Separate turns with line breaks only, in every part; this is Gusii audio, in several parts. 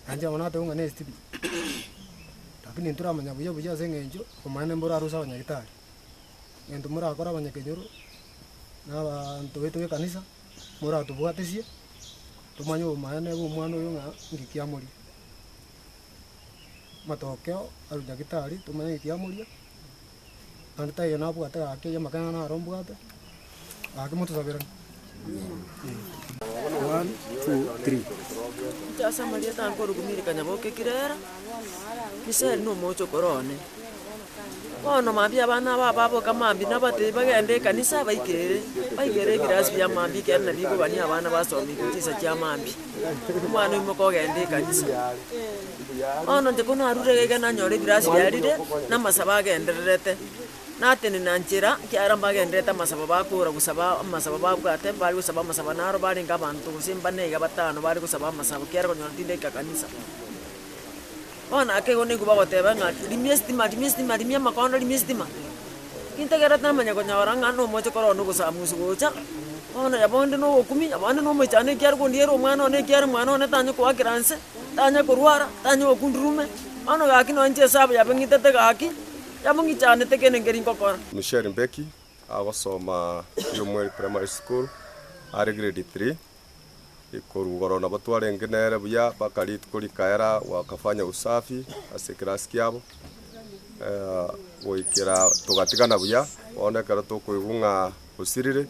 Nainche bono nateba ng'a na estima, lakini ntoramanya buya buya ase eng'encho, obomaene mboro arose abanyagitari. Egento morakore abanyakenyoro, na abaanto baito ba ekanisa, moratobwatesie, tomanye obomaene bwa omwana oyo ng'a nki kiamoria. Amatokeo arwe nyagitari tomanye nki kiamoria, naende taiyo nabwate gaki eywo amakene naro mbwate, gaki motosaberane.
One, two, three.
Inche ase amarieta aya nkorokwa Milka Nyaboke Kirera, Michelle na omochokoro one. Bono mambia abana aba baboka mambia nabatebi bagende ekanisa baikere, baikere ebirasi bia mambia ekiagera nabio bikobania abana basomigwe chinsa chia mambia. Omwana oimoka ogenda ekanisa. Bono inche ko narure iga iga nanyora ebirasi biarire, na amasabo agendererete. Natenena nchera, ekiagera mbagendererete amasabo bakora gosaba amasabo babwate, bare gosaba amasabo naro barenge abanto gose mbane iga batano bare gosaba amasabo ekiagera konyora tindaika kanisa. Bono ake igo nigo bagoteba ng'a rimia estima rimia estima rimia amakondo rimia estima, nintegererete namanya konyora ng'a nomoche korora na ogosamusu gocha, bono yaba onde na ogokumia, yaba onde na omoichano ekiagera kondiera omwana one ekiagera omwana one tanya koakera nse, tanya korwara, tanya gokundurume, bono gaki nonye inche esabu yabe ng'itete gaki, yabo ng'ichanete kende nkeri ngokora.
Michelle Mbeki, agosoma Riomweri Primary School, are grade 3. Korwa igoro nabo twarenge nere buya mpaka rituko rikaera wakafanya usafi ase ekerasi kiabo, goikera togatigana buya. Bono ekero tokoigwa ng'a osirire,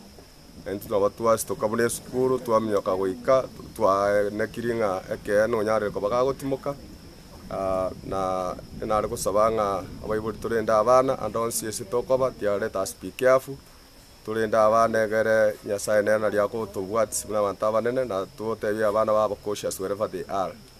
naintwe nabo twasitoka buna esukuru twaminyoka goika twaenekirie ng'a ekeene onyarire koba gagotimoka, na nare gosaba ng'a abaibori torende abana ande onsi ase tokoba, let us be careful. Torende abana egere Nyasae nere nario agotobwatisia buna abanto abanene, na totebie abana babo cautious wherever they are.